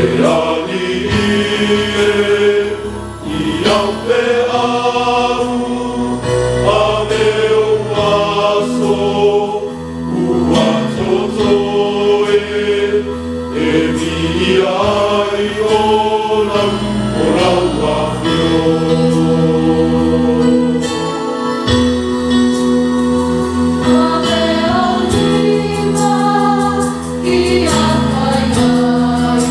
E alii e i au feau a me ou aso ua totoe, e miia ai o lau o lau afio. Ave o lima i a kai ai.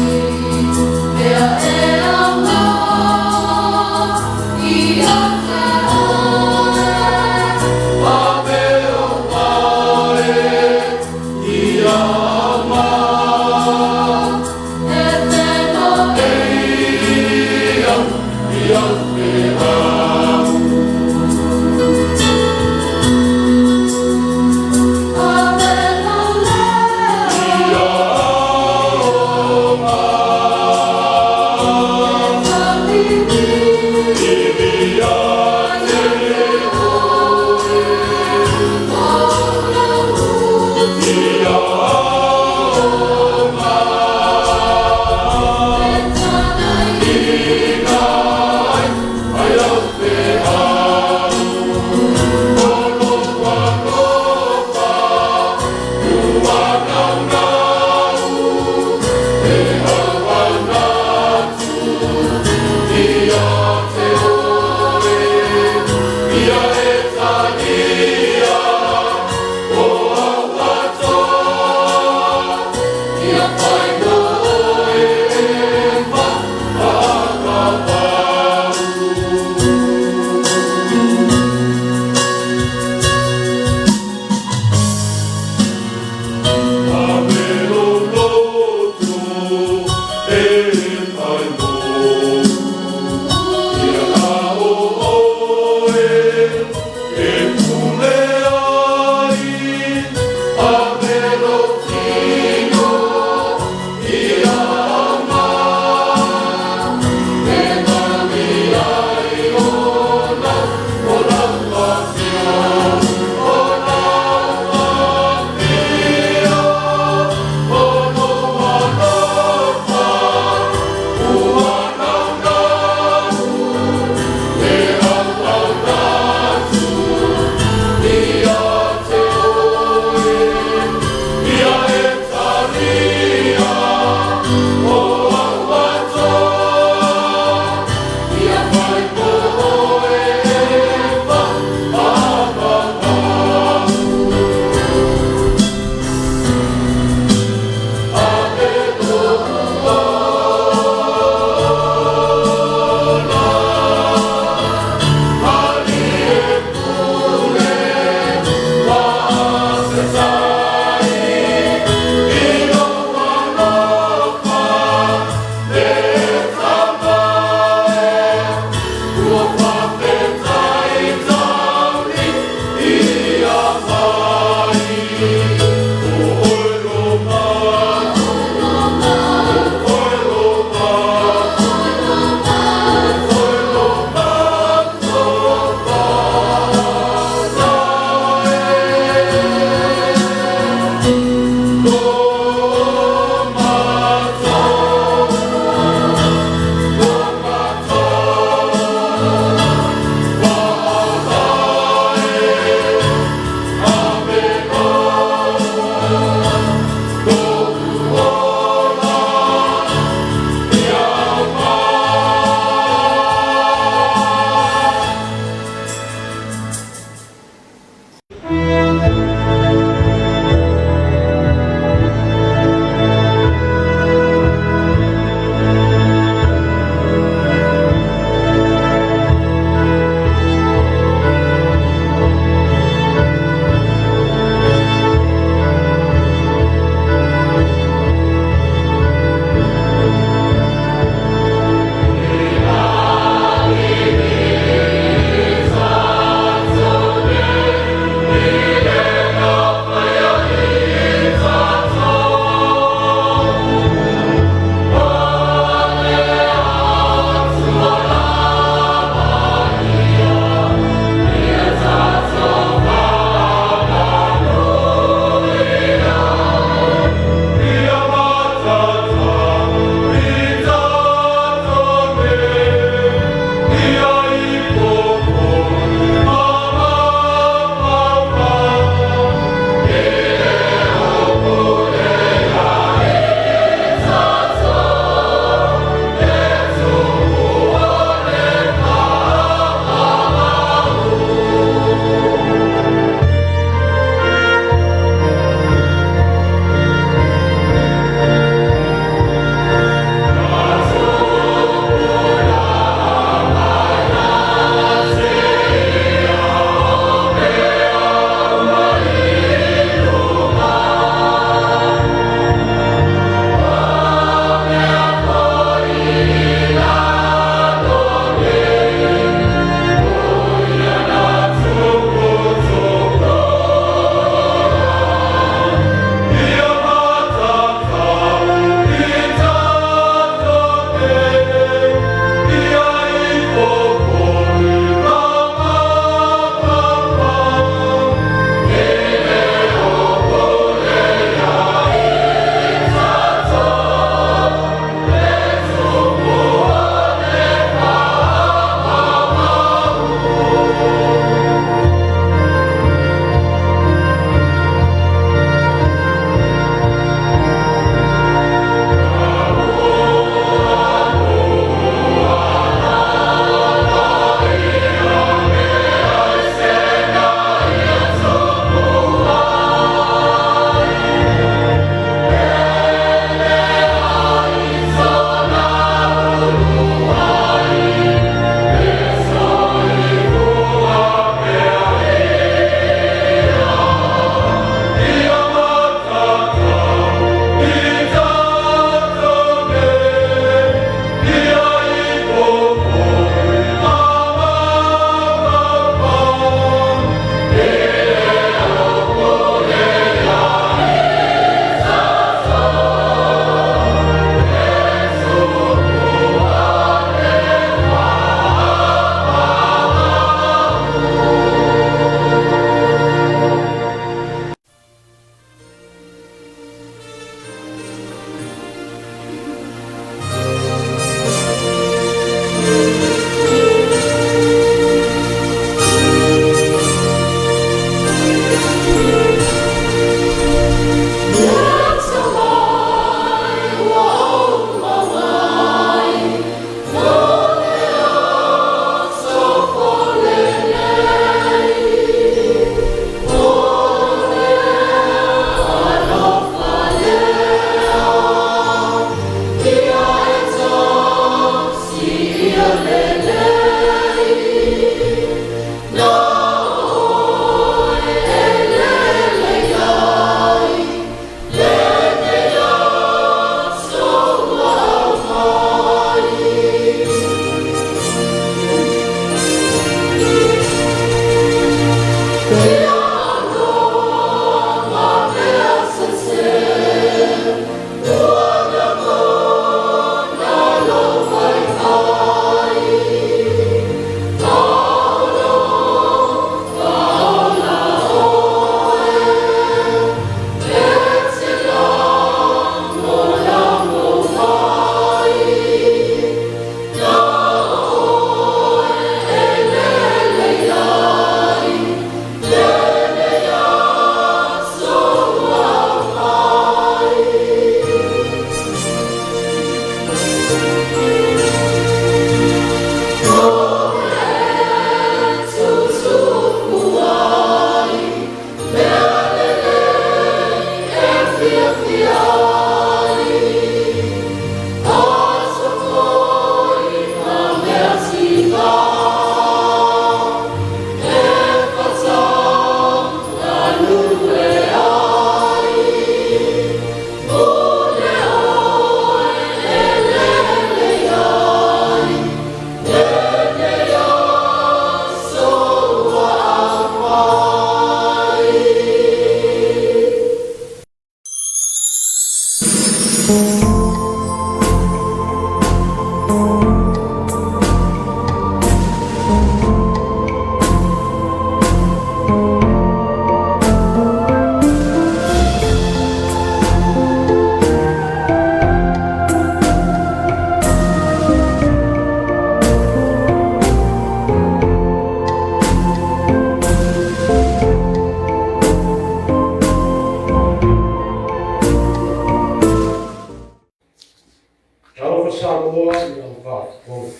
Samoa i lau faafofoga.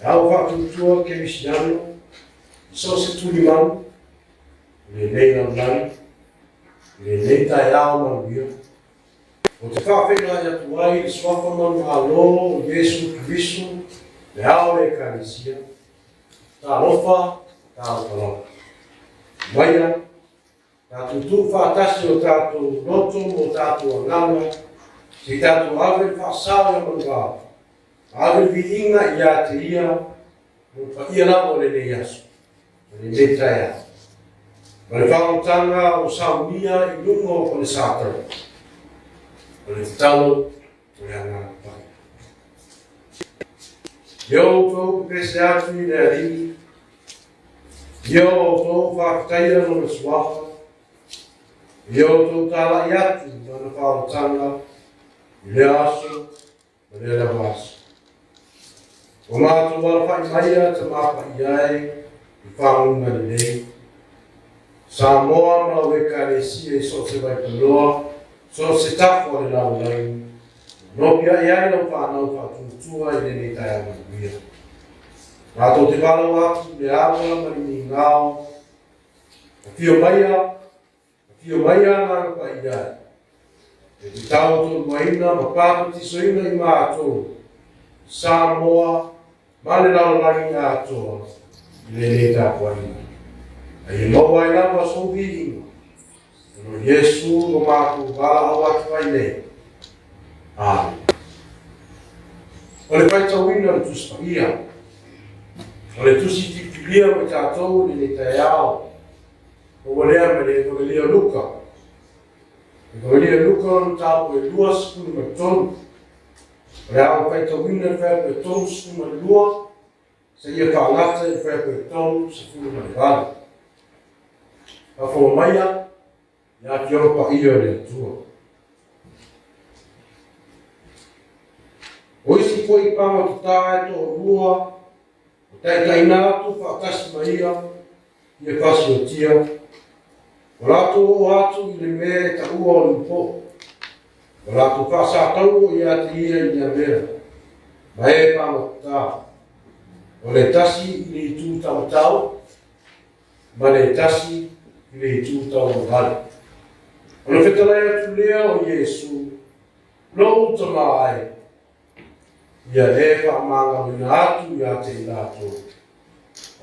Le au faatuatua kerisiano i so o se tulimanu i lenei lalolagi, i lenei taeao manuia, ou te faafeiloai atu ai i le Suafa manumalo o Iesu Keriso, le Ao o le Ekalesia. Talofa, talofa lava. Maia, tatou tuufaatasi o tatou loto ma o tatou agaga, se i tatou ave le faasao ia manuvao, ave le viiga ia te ia, mo le paia lava o lenei aso, ma lenei taeao. Ma le faaolataga ua saunia i luga o Falesatau, o le tatalo o le Agaga Paia. Ia outou pepese atu i le Alii, Ia outou faafetaia Lona suafa, ia outou talai atu Lana faaolataga i lea aso ma lea lava aso. Ua matou alafai maia Tama Paia e i faguga lelei. Samoa ma lau Ekalesia i so o se vaipanoa, so o se tafa o le lalolagi, ua nopiai ai lau fanau faatuatua i lenei taeao manuia. Matou te valaau atu i le ava ma le migao, afio maia, afio maia Agaga Paia e, e te tautoaluaina ma papatisoina i matou, Samoa ma le lalolagi atoa i lenei tapuaiga. A ia maua ai lava sou viiga, ona o Iesu ua matou valaau atu ai nei. Amene. O le faitauina o le Tusi Paia, o le Tusi filifilia mo i tatou i lenei taeao, ua lea ma le Evangelia o Luka. Evangelia o Luka o le mataupu e 23. O le a ou faitauina le fuaiupu e 32 seia faagata i le fuaiupu e 38. Faafofoga maia i Afioga Paia o le Atua. O isi foi pagotata e toalua o taitaiina atu faatasi ma ia ia fasiotia, ua latou oo atu i le mea e taua o le upoo, ua latou faasataua ia te ia i lea mea, ma e pagotata, o le tasi i le itu taumatau, ma le tasi i le itu tauagavale. Ona fetalai atu lea o Iesu, Lou tama e, ia e faamagaloina atu ia te i latou,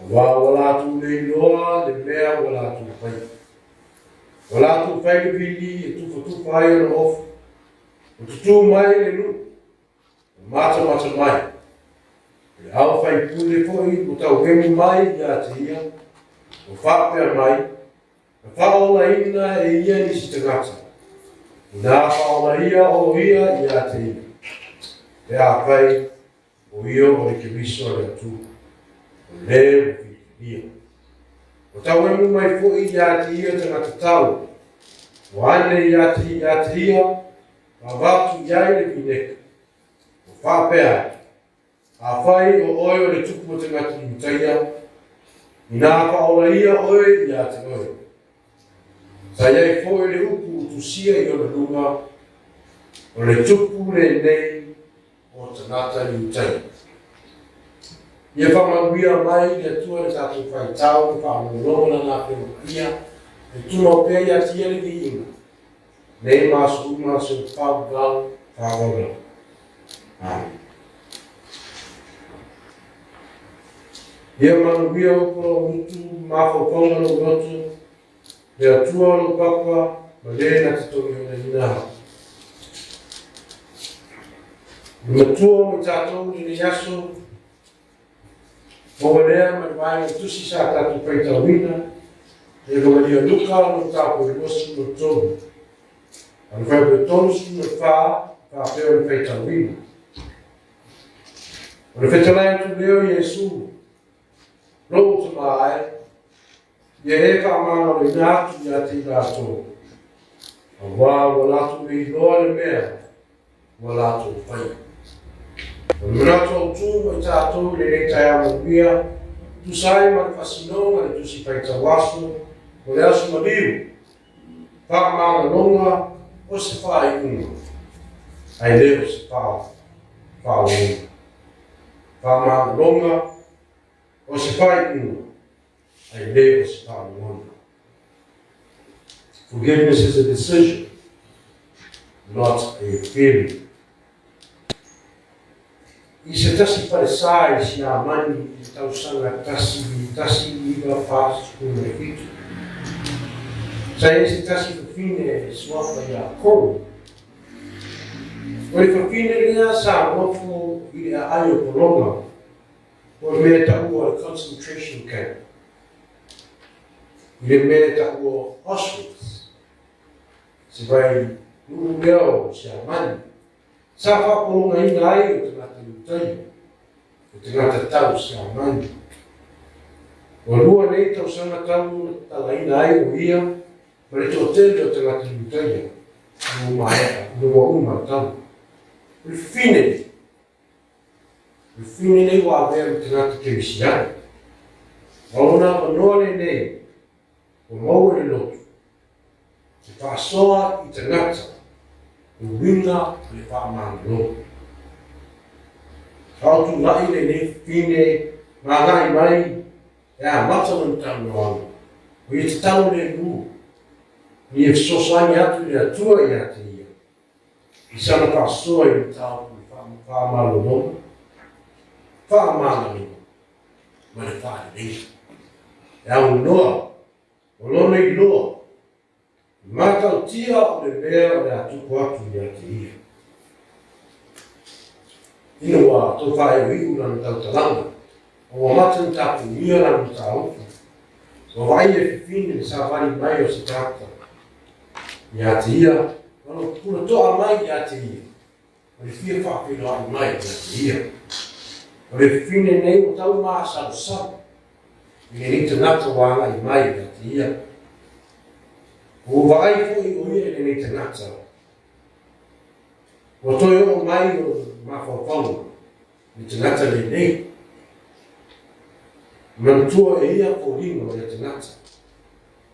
auā ua latou le iloa le mea ua latou faia. Ua latou fai le vili e tufatufa ai ona ofu, ua tutū mai le nuu, ua matamata mai. O le aufaipule foi ua tauemu mai ia te ia, ua faapea mai, Na faaolaina e ia nisi tagata, inā faaola ia o ia ia te ia, pe afai o ia o le Keriso a le Atua, o le ua filifilia. Ua tauemu mai foi ia te ia tagata tau, ua ane ia te ia, ma avatu i ai le vineka, ua faapea atu, Afai o oe o le tupu o tagata Iutaia, inā faaola ia oe ia te oe. Sa i ai foi le upu ua tusia i ona luga, o le tupu lenei o tagata Iutaia. Ia faamanuia mai le Atua i le tatou faitau ma faalogologo Lana Afioga Paia, e tumau pea ia te Ia le viiga, nei ma aso uma aso faavavau faavavau. Amene. Ia manuia upu lou gutu, mafaufauga lou loto, le Atua lou papa, ma le na te togionaina au. Le matua mo i tatou i lenei aso, maua lea ma le vaega tusi sa tatou faitauina, le Evangelia Luka no mataupu e 23. A le fuaiupu e 34, faapea o le faitauina. O le fetalai atu lea o Iesu, Lou tama e, ia e faamagaloina atu ia te i latou, auā ua latou le iloa le mea ua latou faia. O le manatu autū mo i tatou i lenei taeao manuia, tusa ai ma le faasinoga i le Tusi Faitau Aso o le Aso Maliu, Faamagaloga o se faaiuga, ae le o se faaola. Faalogologo. Faamagaloga o se faaiuga ae le o se faalogona. Forgiveness is a decision, not a feeling. I se tasi falesa i Siamani i le tausaga 1947, sa i ai se tasi fafine e suafa ia Koro. O le fafine lea sa nofo i le aai o Pologa, o le mea e taua o le concentration camp, i le mea e taua o Auschwitz, se vai nuu lea o Siamani. Sa faapologaina ai o tagata Iutaia, o tagata tau Siamani. Ua lua nei tausaga talu ona tatalaina ai o ia ma le toatele o tagata Iutaia ina ua maea, ina ua uma le taua. O le fafine nei, o le fafine nei ua avea ma tagata Kerisiano. A o lona avanoa lenei ua maua i le lotu e faasoa i tagata le uiga o le faamagaloga. A o tulai lenei fafine ma agai mai e amata lona talanoaga, o ia tatalo lemu, ina ia fesoasoani atu le Atua ia te ia, i sana faasoa i le mataupu i le faamalologa, faamagaloga ma le faaleleia. E aunoa O lona iloa, e matautia o le mea o le a tupu atu ia te ia. Ina ua tau faaiuiu lana tautalaga, a ua mata ona tapunia lana mataupu, ua vaai e fifine le savali mai o se tagata ia te ia, ma lona pupula toa mai ia te ia, ma le fia faafeiloai mai ia te ia. O le fifine nei ua tau masalosalo i lenei tagata ua agai mai ia te ia. Ua vaai foi o ia i lenei tagata. Ua toe oo mai o mafaufauga i le tagata lenei. Manatua e ia foliga o ia tagata.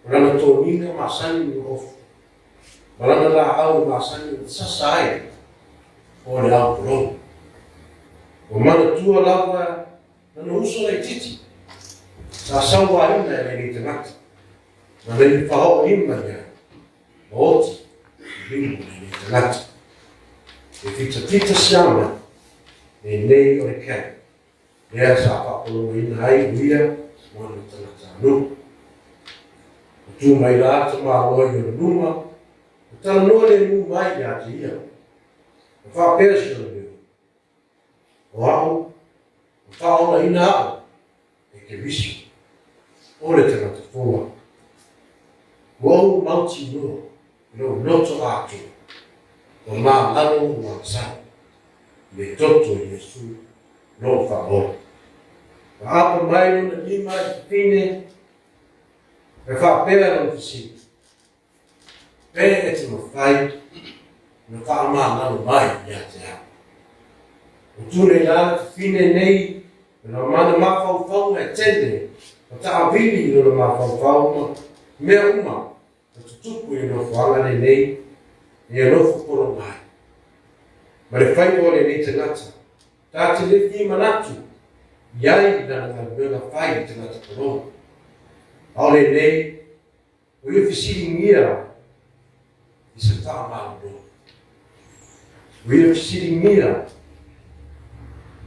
O lana toniga masani ma ofu. Ma lana laau e masani ona sasa ai o le ao pologa. Ua manatua lava lana uso laitiiti sa sauaina e lenei tagata, ma na faoolima i ai, ma oti i lima o lenei tagata. E fitafita siama lenei o le camp lea sa faapologaina ai o ia ma ona tagata anuu. Ua tu mai la tamaloa i ona luma, ua talanoa lemu mai ia te ia, ma faapea si ona leo, O au, ua faaolaina au e Keriso, o le tagata fola. Ua ou mautinoa i lou loto atoa, ua mālalo ma agasala i le toto o Iesu lou faaola. Ua apa mai lona lima i fafine, e faapea lona fesili, Pe e te mawhai na whaamāngalo mai ia te au. O tūnei la te whine nei me na mana māwhauwhaunga e tele ma taawili i lona māwhauwhaunga mea uma na tutupu i le nofoanga lenei ia nofo polo mai. Ma le whaiva o lenei tangata, tā te lefi manatu i ai i lana galuega whai i tangata pologa. A o lenei, O ia fesiligia i se faamalolo. O ia fesiligia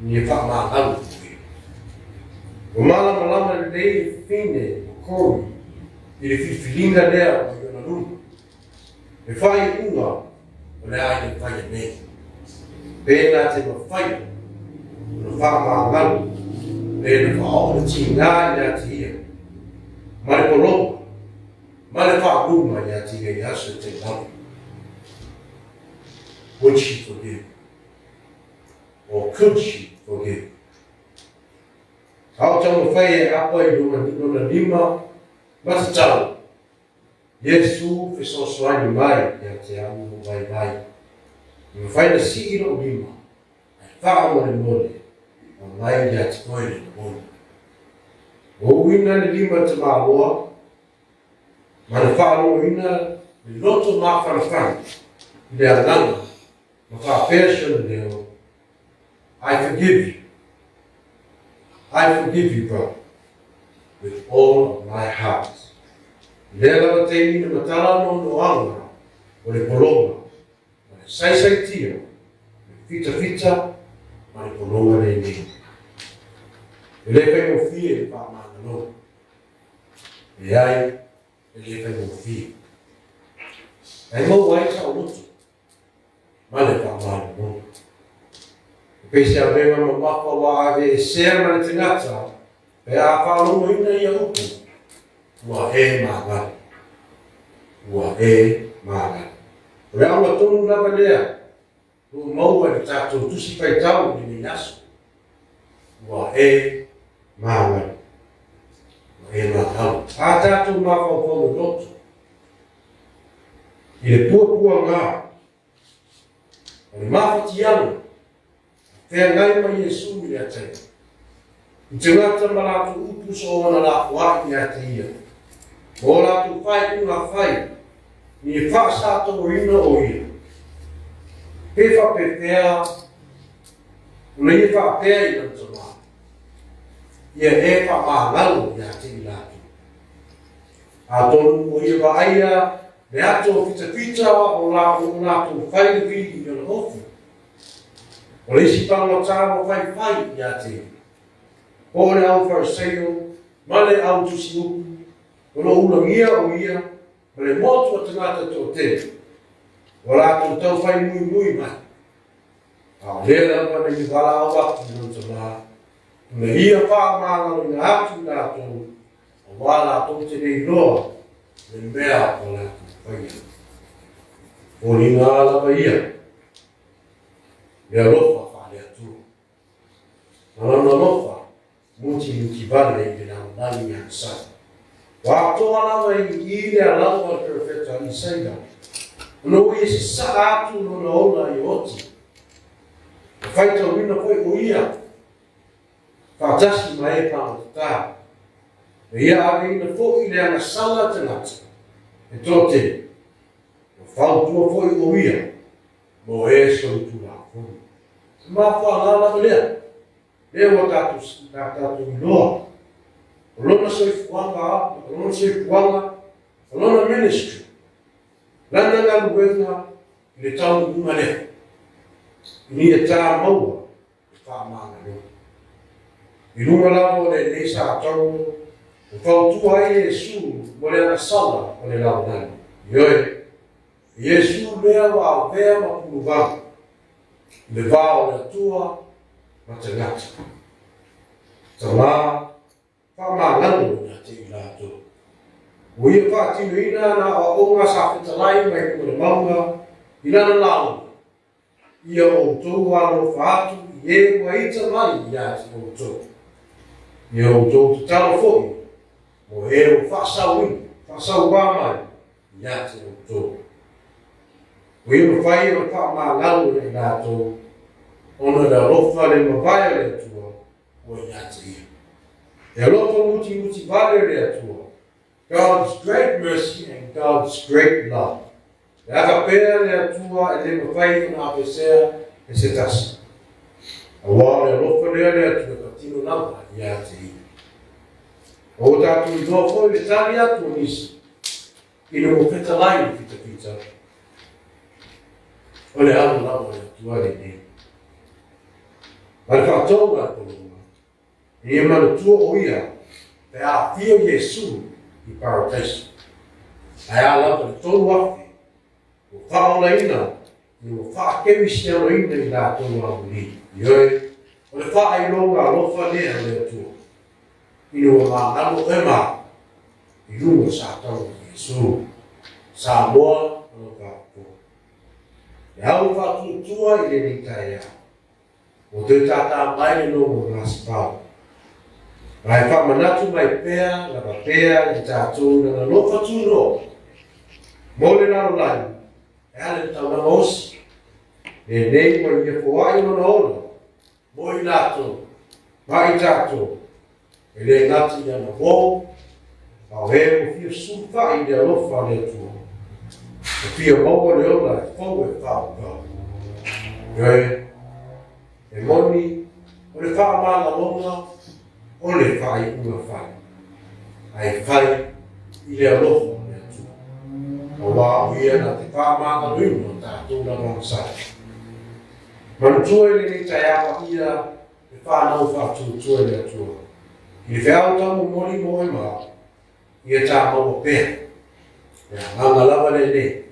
i e faamagalo mo ia. Ua malamalama lelei le fafine o Corey i le filifiliga lea o i ona luma. Le faaiuga o le a ia faia nei. Pēnā te mawhai ona faamagalo le na whaao le tīngā i a te ia. Ma le polonga, ma le whaaluma i a te ia i aso te lava. Would she forgive? Or could she forgive? A o taumafai e apa i lona lima ma tatau Iesu fesoasoani mai ia te au o vaivai. E mafai na sii lou lima, ae faamolemole, aumai ia te koe le lagona. Ua uina le lima tamāloa, ma na faalogoina le loto mafanafana i le agaga ma faapea si ona leo. I forgive you. I forgive you, brother, with all of my heart. I lea lava taimi na matala noanoaga o le pologa ma le saisaitia, le fitafita ma le pologa lenei. E le faigofie le faamagaloga. Leai, e le faigofie. Ae maua ai saoloto ma le faamagaloga. E pei se avega mamafa ua aveesea ma le tagata pe a faalogoina ia upu, ua e magalo. Ua e magalo. O le auga tonu lava lea o lo o maua i le tatou Tusi Faitau i lenei aso. Ua e magalo. Ua e magalo. A tatou mafaufau e loto i le puapuaga o le mafatiaga na feagai ma Iesu i lea taimi. I tagata ma latou upu soona lafoai ia te ia, ma o latou faaiuga fai, ni e faasatoloina o ia. Pe faapefea ona ia faapea i lana tama, ia e faamagalo ia te i latou. Atonu o ia vaaia le ato fitafita o la o latou fai le vili i lana ofi. O le isi pagota ua faifai ia te ia, po o le au Fariseio ma le au tusi upu, o lo o ulagia o ia ma le motu a tagata toatele, ua latou tau fai muimui mai. A o lea lava na ia valaau atu i lona tama, ina ia faamagaloina atu i latou, aua latou te le iloa le mea o latou faia. Foliga lava ia, le alofa faale-Atua. Ma lona alofa mutimuti vale i le lalolagi agasala. Ua atoa lava i i le alau a le perofeta Isaia, ona ua ia sasaa atu lona ola i oti. E faitauina foi o ia faatasi ma e pagotata. E ia aveina foi le agasala tagata e toatele. Ua fautua foi o ia mo e solitulafono. E mafuaaga lava lea, lea ua tatou, na tatou iloa, o lona soifuaga, o lona soifuaga, o lona ministry, lana galuega i le taunuuga lea, ina ia tā maua le faamagaloga. I luga lava o lenei satauro, ua fautua ai Iesu mo le agasala o le lalolagi. Ioe, Iesu lea ua avea ma puluvaga i le va o le Atua ma tagata. Tama, faamagalo ia te i latou. Ua ia faatinoina ana aoaoga sa fetalai mai luga o le mauga i lana lauga, Ia outou alofa atu i e ua ita mai ia te outou. Ia outou tatalo foi mo e ua faasauina, faasauā mai ia te outou. Ua ia mafai ona faamagalo ia i latou, ona le alofa le mavae o le Atua ua ia te ia. E alofa mutimuti vale le Atua, God's great mercy and God's great love. E aka pea le Atua e le mafai ona aveesea e se tasi. Aua o le alofa lea le Atua e patino lava ia te ia. O tatou iloa foi le tali atu o nisi ina ua fetalai le fitafita. O le alo lava o le Atua lenei. Ma le faatouga a le pologa, Ia manatua o ia pe a afio Iesu i Parataiso. Ae a lava le 3000 ua faaolaina ina ua faakerisianoina i latou amuli. Ioe, o le faailoga alofa lea o le Atua, ina ua magalo oe ma au i luga o Satana o Iesu. Samoa ma lau faafofoga. Le au faatuatua i lenei taeao. Ua toe tātā mai le logo o Gasepau. Ma e faamanatu mai pea lava pea i tatou i lana alofa tunoa mo le lalolagi e ala i le taulaga osi lenei ua ia foai lona ola mo i latou ma i tatou e le gata i ana uo, a o e ua fia sulufai i le alofa a le Atua, ua fia maua le ola e fou e faavavau. Ioe, e moni. moni o le faamagaloga o le faaiuga fai, ae fai i le alofa o le Atua, auā o Ia na te faamagaloina o tatou lalolagi. Manatua i lenei taeao paia le fanau faatuatua i le Atua, i le feau taumomoli mo oe ma au, ia ta maua pea le agaga lava lenei,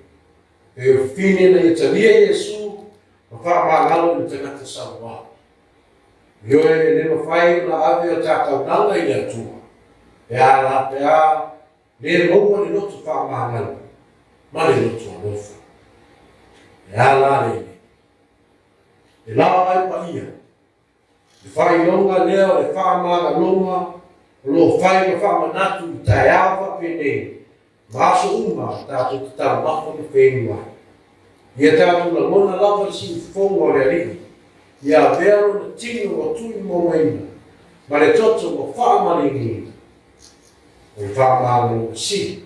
e o fine na ia talia Iesu ma faamagalo i le tagata sauā. Ioe, e le mafai ona ave o ta taulaga i le Atua, pe a la pe a le maua le loto faamagalo ma le loto alofa. E a la lenei? E lao ai paia, le faailoga lea o le faamagaloga o lo o fai ma faamanatu i taeao faapenei ma aso uma tatou te taumafa ma feinu ai. Ia tatou lagona lava le siufofoga o le Alii, ia avea lona tino ua tuimaumaina ma le toto ua faamaligiina, o le faamagaloga sili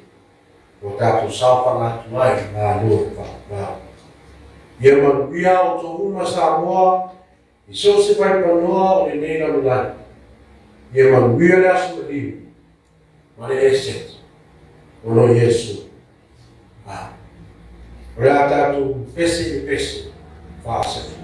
ua tatou saofaga atu ai i Malo e faavavau. Ia manuia outou uma Samoa i so o se vaipanoa o lenei lalolagi. Ia manuia le aso maliu ma le eseese ona o Iesu. Amen. O le a tatou pese i le pese faasafua.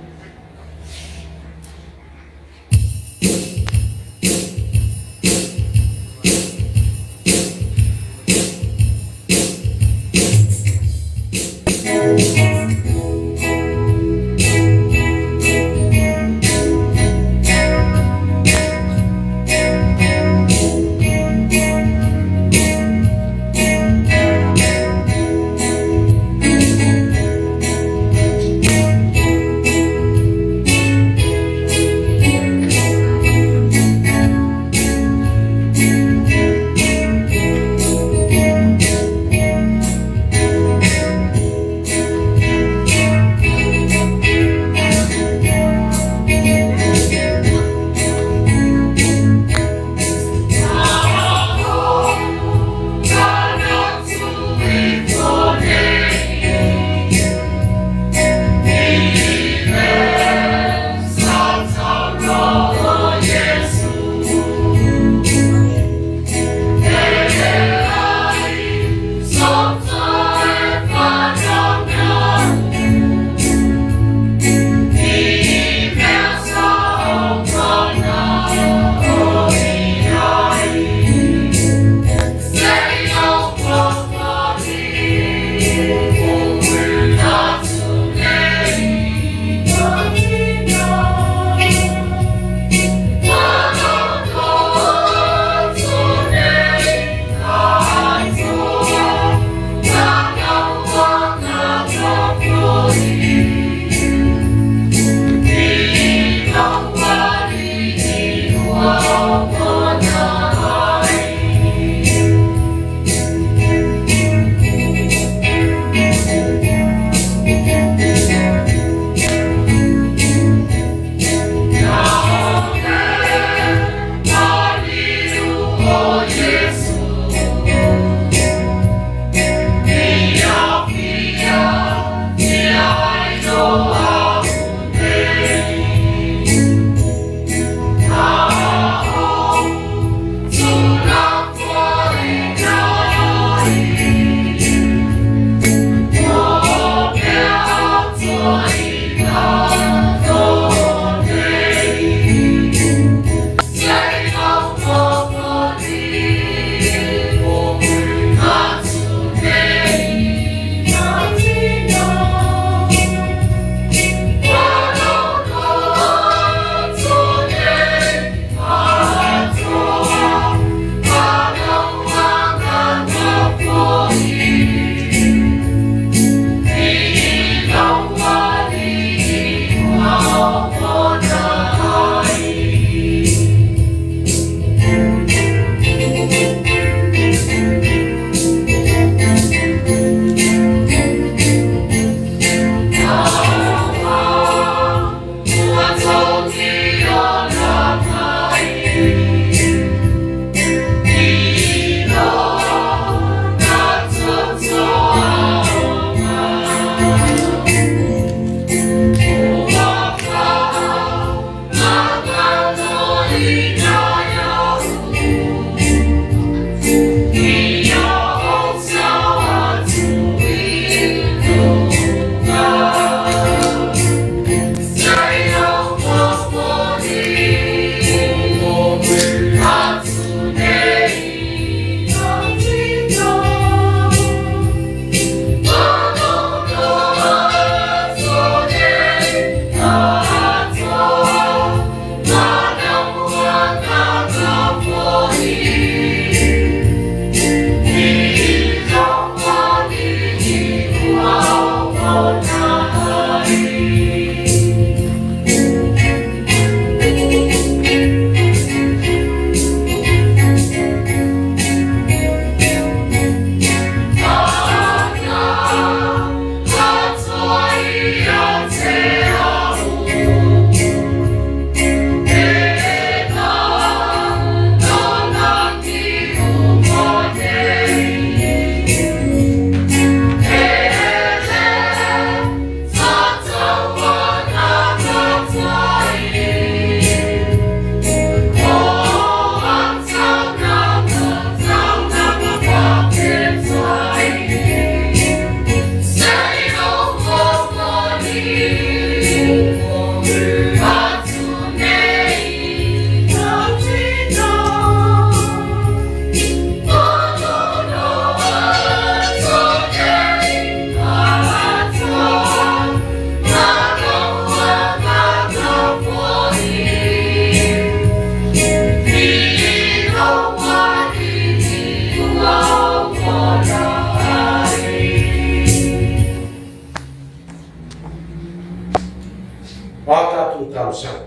O a tatou talosaga,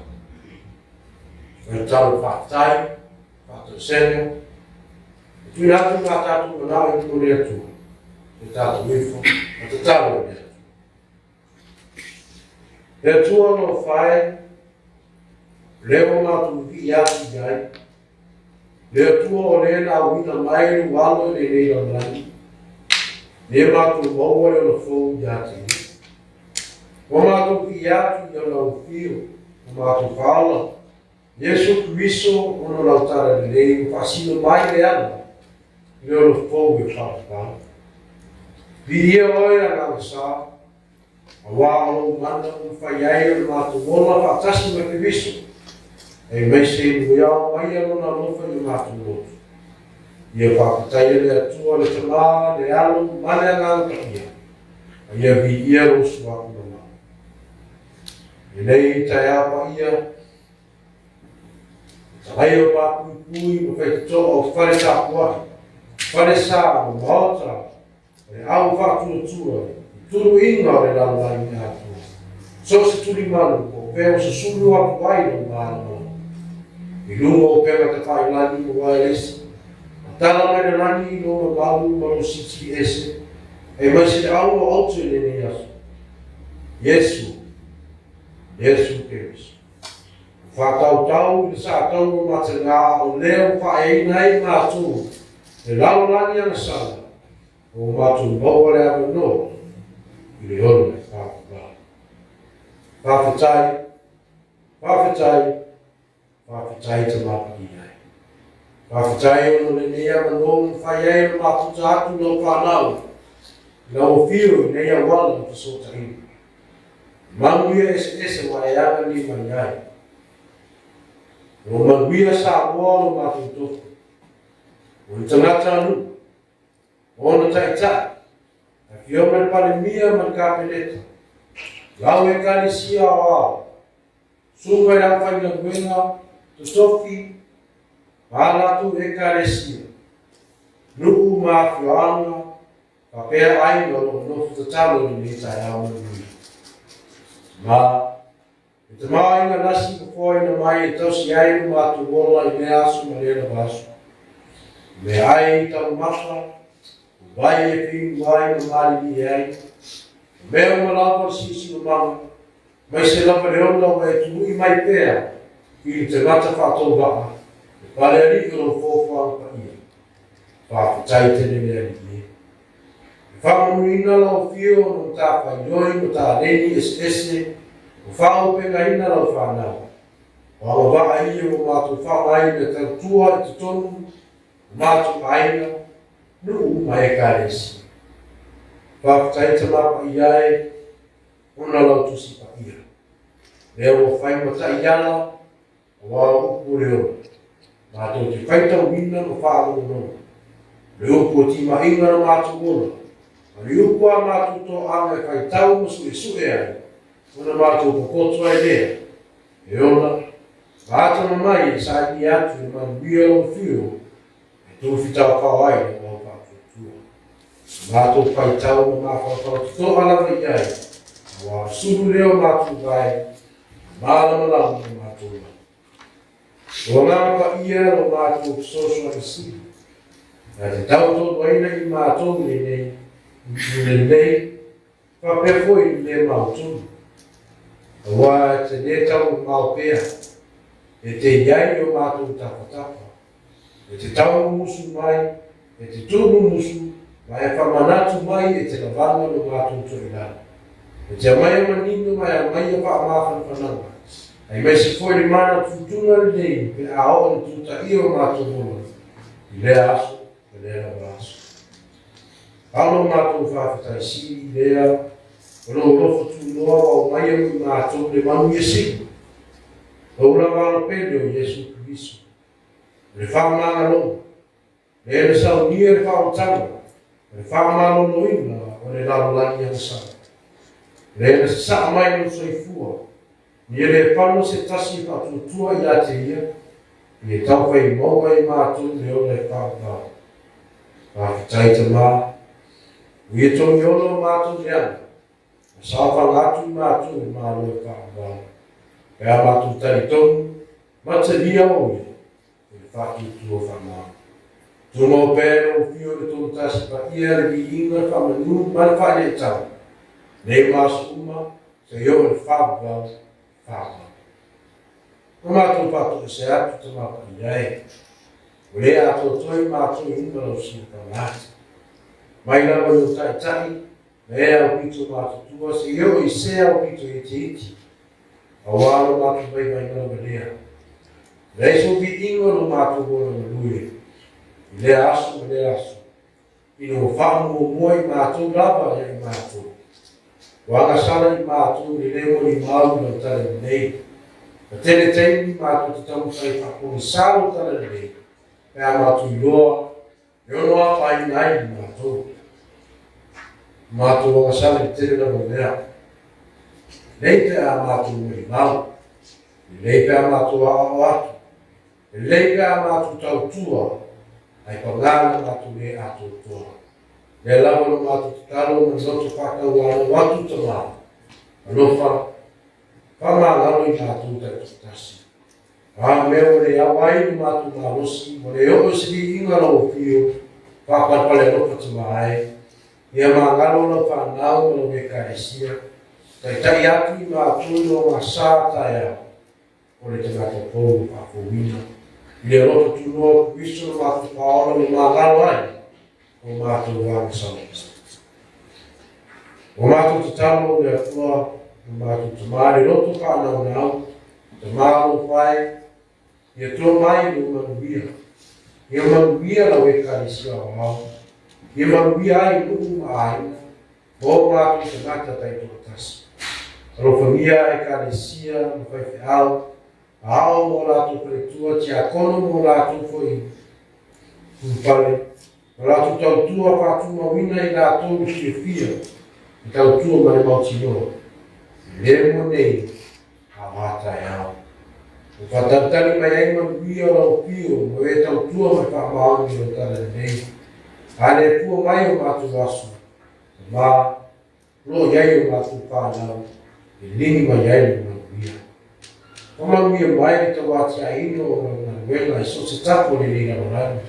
o le talo faafetai, faatoesega, e tuuina atu ma tatou manao i luma o le Atua, e tatou ifo ma tatalo i le Atua. Le Atua alofa e, o lea ua matou vivii atu i ai, le Atua o lea na auina mai lou Alo i lenei lalolagi, ia matou maua le ola fou ia te ia. Ua matou vivii atu i ona afio, ua matou faaola, Iesu Keriso ona o lau talalelei ua faasino mai le ala i le ola fou e faavavau. Viia oe Agaga Sa, aua o lou mana ua mafai ai ona matou ola faatasi ma Keriso, aemaise i muiao maia lona alofa i o matou loto. Ia faafetaia le Atua, le Tama, le Alo ma le Agaga Paia, a ia viia lou suafa mamao. Lenei taeao paia, Talai o papuipui ma faitotoa o fale tapuai, fale sa ma maota o le au faatuatua i tuluiga o le lalolagi atoa. So o se tulimanu po o pea ua susulu atu ai lou malamalama. I luga o upega tafailagi ma uaelesi, ma tala mai le lagi i lou mamalu ma lou silisili ese, aemaise le auga o aute i lenei aso. Iesu, Iesu Keriso. Ua faatautau i le saatau o matega o lea ua faaeaina ai matou le lalolagi agasala ua matou maua le avanoa i le ona e faavavau. Faafetai, faafetai, faafetai Tama Paia e. Faafetai ona o lenei avanoa ua mafai ai ona mafuta atu lau fanau i lau afio i nei auala o fesootaiga. Manuia eseese ua e agalelei mai ai. Ua manuia Samoa lo matou tofi. O le tagata nuu, o ona taitai, Afioga i le Palemia ma le Kapeneta, lau Ekalesia Aoao, susuga i le aufaigaluega totofi ma a latou Ekalesia, nuu ma afioaga faapea aiga o lo o nofo tatalo i lenei taeao manuia. Ma le tamaoaiga lasi ua foaina mai e tausi ai lo matou ola i lea aso ma lea lava aso. O meaai taumafa, o vai e fiu ai ma malilie ai, o mea uma lava o le siosiomaga, aemaise lava le ola ua e tului mai pea i le tagata faatauvaa, le palealii o lou foafoaga paia. Faafetai tele le Alii e. E faamanuiina lau afio ona matafaioi ma taleni eseese ua faaaupegaina lau fanau. O agavaa ia ua matou faaaogaina e tautua i totonu o matou aiga, nuu ma Ekalesia. Faafetai Tama Paia e ona lau Tusi Paia. Lea ua fai ma taiala Aua o upu o le ola, matou te faitauina ma faalogologo, o le upu o timaiga na matou ola, ma le upu a matou toaaga e faitau ma suesue ai, ona matou popoto ai lea, e ola, ma atamamai e saili atu le manuia o lou fiu e tofitaofao ai lau au faatuatua. Matou faitau ma mafaufau totoa lava i ai, aua o le sulu lea o matou vae, malamalama ma matou lava. O agaga paia lo matou fesoasoani sili, na te tautoaluaina i matou i lenei, i lenei, faapea foi i le le mautonu. Aua e te le taumamao pea, e te i ai i o matou tafatafa, E te taumumusu mai, e te tuumumusu, ma e faamanatu mai e te lavana lo matou toilalo. E te aumaia manino ma e aumaia faamafanafanaga, aemaise foi le mana tutuga lelei pe a oo ina tutaia o matou ola i lea aso ma lea lava aso. A lo matou faafetai sili lea o lou alofa tunoa ua aumaia mo i matou le manuia sili, lou lava alo pele o Iesu Keriso. O le faamagaloga, lea na saunia le faaotaga o le faamaloloina o le lalolagi agasala. Lea na sasaa mai lou soifua, ia le fano se tasi e faatuatua ia te ia, ia taufai maua i matou le ola e faavavau. Faafetai Tama, ua ia togiola o matou leaga, ma saofaga atu i matou le Malo e faavavau. Pe a matou talitonu ma talia o ia i le faatuatua faamaoni. Tumau pea i lou afio i le Tonutasi Paia, le viiga, le faamanu ma le faaleetau, nei ma aso uma, seia oo i le faavavau, faavavau. Ua matou faatoese atu Tama Paia e, ua le atoatoa i matou i luma lau silafala. Mai lava i o taitai ma e aupito matutua seia oo i se aupito itiiti, Aua lo matou vaivaiga lava lea. Leai sou viiga o lo matou ola galue i lea aso ma lea aso, ina ua faamuamua i matou lava ia i matou. Ua agasala i matou i le le molimau i lau tala lelei. Na tele taimi matou te taumafai e faapogisā lau tala lelei, pe a matou iloa E ono afaina ai i matou. Matou agasala i le tele lava o mea. Lelei pe a matou molimau. Lelei pe a matou aoao atu. Lelei pe a matou tautua. Ae pagā le matou le atoatoa. Lea lava lo matou tatalo ma le loto faatauanau atu Tama. Alofa, faamagalo i matou taitoatasi. A mea ua le ao ai lo matou malosi, ua le oo i se viiga lau afio, faapalepale alofa Tama e, ia magalo lau fanau ma lau Ekalesia, taitai atu i matou i lo gasa taeao, o le tagata fou ua faafouina, i le alofa tunoa o Keriso lo matou Faaola ua magalo ai o matou agasala. Ua matou tatalo le Atua, lo matou Tama le loto faanaunau, Tama alofa e, ia tua mai lou manuia. Ia manuia lau Ekalesia aoao. Ia manuia ai nuu ma aiga, ma o matou tagata taitoatasi. Alofagia Ekalesia ma faifeau, aao ma o latou faletua, tiakono ma o latou foi ulufale, Ma latou tautua faatumauina i latou le fiafia i tautua ma le mautinoa, e le mo nei, a o a taeao. Ua faatalitali mai ai manuia o lau afio mo e tautua ma le faamaoni o lau tala lelei. A le fua mai o matou aso, ma O lo o i ai o matou fanau e ligi mai ai le manuia. Faamanuia mai le tauatiaeina o lau galuega i so o se tapu o lenei lalolagi,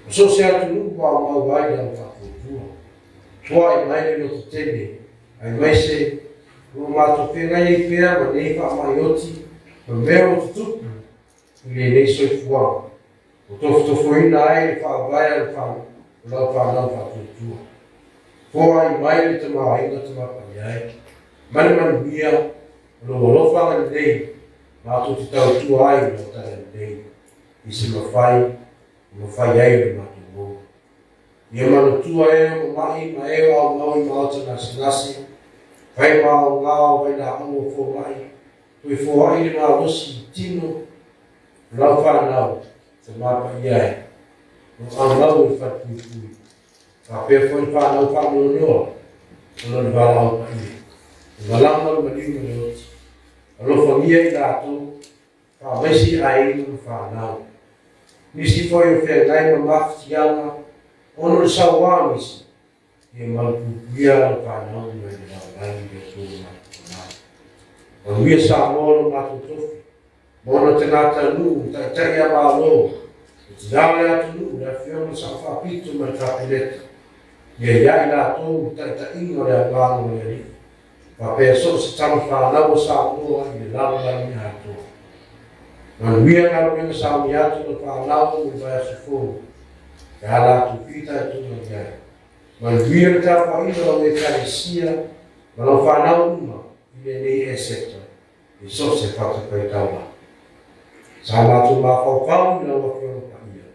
ma so o se atunuu ua aumau ai lau faatuatua. Toai mai le lototele, aemaise o lo o matou feagai ai pea ma nei faamai oti ma mea ua tutupu i lenei soifuaga, ua tofotofoina ai le faavae o lau fanau faatuatua. Foai mai le tamaoaiga tamapaia ai, ma le manuia o lou alofa agalelei matou te tautua ai i lau tala lelei, i se mafai e mafai ai ona matou maua. Ia manatua e o mama'i ma e o aumau i maota gasegase, fai ma aoga o vailaau o foma'i, toe foai le malosi i tino o lau fanau, tamapaia ai, o aumau i le falepuipui. Faapea foi le fanau faanoanoa ona o le valaau paia. E malama le maliu ma le oti. Alofagia i latou, faamaisi i aiga ma fanau. Nisi foi o feagai ma mafatiaga ona o le sauā o nisi, ia malupuipuia lau fanau mai le lalolagi le Atua lo matou Tama. Manuia Samoa lo matou tofi. Ma ona tagata nuu, taitai a Malo, le tina o le atunuu, le Afioga i le Sao Faapito ma le Kapeneta, ia i ai latou le taitaiga o le agaga o le Alii, faapea so o se tama fanau o Samoa i le lalolagi atoa. Manuia galuega sauni atu lau fanau mo le vaiaso fou, pe a latou fitaituga i ai. Manuia le tapuaiga o lau Ekalesia ma lau fanau uma i lenei Eseta. I so o se fatafaitaulaga. Sa matou mafaufau i lau Afioga Paia,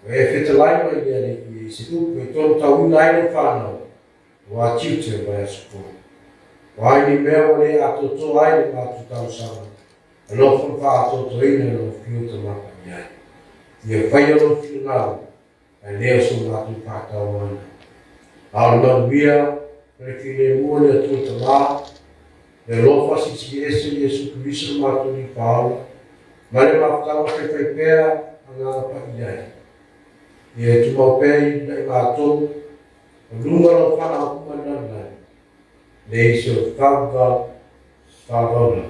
ua e fetalai mai le Alii i se upu e tolotauina ai lau fanau, aua tiute o vaiaso fou. O a ni mea ua le atoatoa ai le matou talosaga, alofa ma faaatoatoaina i lau Afio Tama Paia ai. Ia faia lou finagalo, ae le o so matou faatauaina. A o le manuia ma le filemu o le Atua Tama, le alofa silisili ese o Iesu Keriso lo matou Alii Faaola, ma le mafutaga faifaipea Agaga Paia ai, ia e tumau pea i luna i matou, o luga lau faalaupuma i le lalolagi, nei se o faavavau, faavavau lava.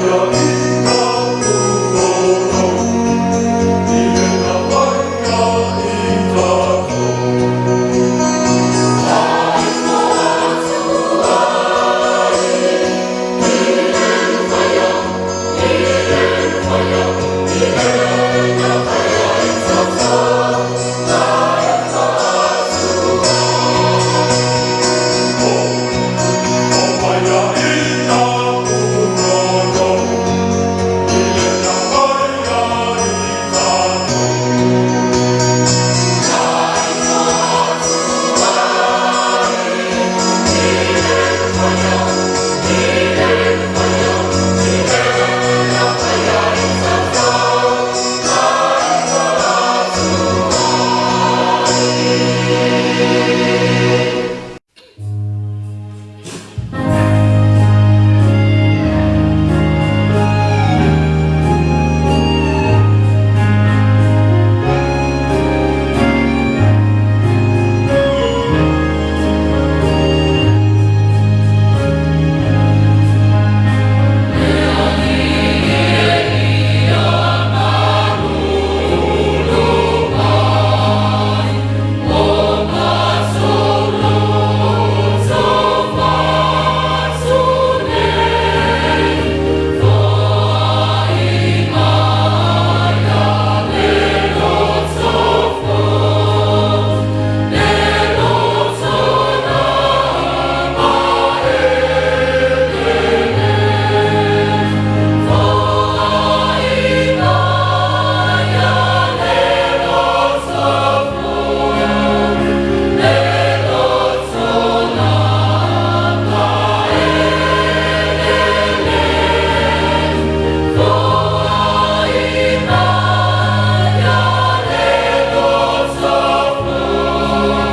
Ia.